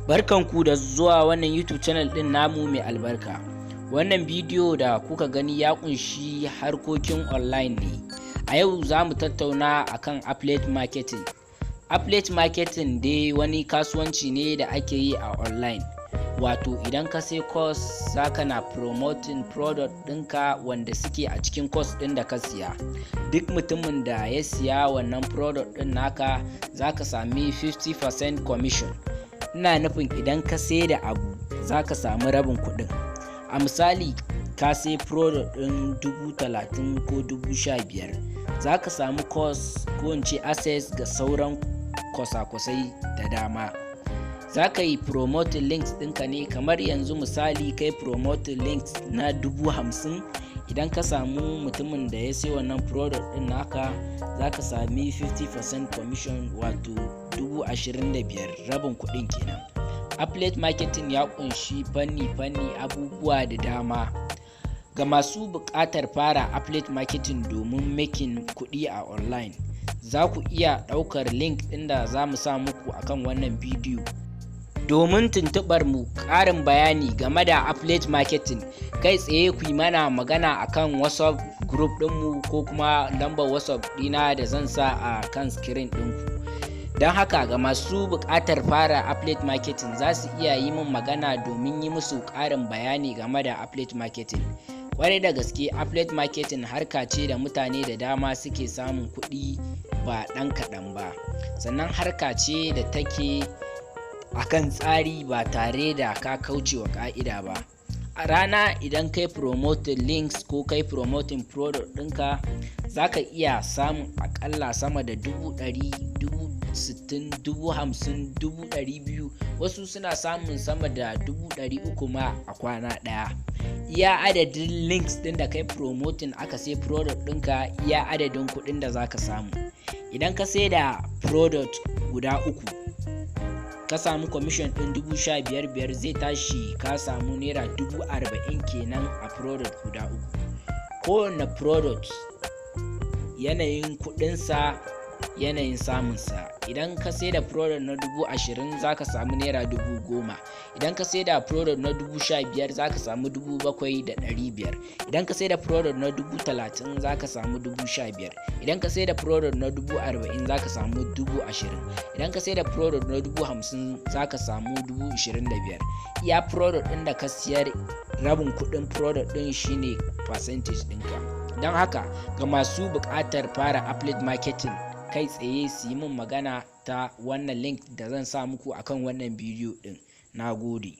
Barkanku da zuwa wannan YouTube channel ɗin namu mai albarka. Wannan bidiyo da kuka gani ya ƙunshi harkokin online ne. A yau za mu tattauna akan affiliate marketing. Affiliate marketing dai wani kasuwanci ne da ake yi a online. Wato idan ka sai course, zaka na promoting product ɗinka wanda suke a cikin course ɗin da ka siya. Duk mutumin da ya siya wannan product ɗin naka, zaka sami 50% commission. Ina nufin idan ka sai da abu, za ka samu rabin kuɗin. A misali, ka sai product ɗin 30,000 ko 15,000, za ka samu course ko in ce access ga sauran kwasa-kwasai da dama. Za ka yi promoting links ɗinka ne, kamar yanzu misali kai promoting links na 50,000, idan ka samu mutumin da ya sai wannan product ɗin naka, za ka sami 50% commission, wato 25,000, rabin kuɗin kenan. Affiliate marketing ya kunshi fanni-fanni, abubuwa da dama. Ga masu buƙatar fara affiliate marketing domin making kuɗi a online, za ku iya ɗaukar link ɗin da za mu sa muku akan wannan bidiyo domin tuntuɓar mu ƙarin bayani game da affiliate marketing. Kai tsaye ku yi mana magana akan WhatsApp group ɗinmu ko kuma lambar WhatsApp ɗina da zan sa a kan screen ɗinku. Don haka, ga masu buƙatar fara affiliate marketing, za su iya yi min magana domin yi musu ƙarin bayani game da affiliate marketing. Kwarai da gaske, affiliate marketing harka ce da mutane da dama suke samun kuɗi ba ɗan kaɗan ba, sannan harka ce da take akan tsari ba tare da ka kauce wa ƙa'ida ba. A rana idan kai promoting links ko kai promoting product ɗinka, za ka iya samun aƙalla sama da 100,000, 60,000, 50,000, 200,000. Wasu suna samun sama da 300,000 ma a kwana ɗaya. Iya adadin links ɗin da kai promoting aka sai product ɗinka, iya adadin kuɗin da za ka samu. Idan ka sai da product guda uku, ka samu commission ɗin 15,000 biyar, zai tashi ka samu naira 40,000 kenan a product guda uku. Kowane product yanayin kuɗinsa, yanayin samunsa. Idan ka sai da product na 20,000, za ka samu naira 10,000. Idan ka sai da product na 15,000, za ka samu 7,500. Idan ka sai da product na 30,000, za ka samu 15,000. Idan ka sai da product na 40,000, za ka samu 20,000. Idan ka sai da product na 50,000, za ka samu 25,000. Iya product ɗin da ka siyar, rabin kuɗin product ɗin shine percentage ɗinka. Don haka, ga masu buƙatar fara affiliate marketing, kai tsaye su yi min magana ta wannan link da zan sa muku akan wannan bidiyo ɗin. Na gode.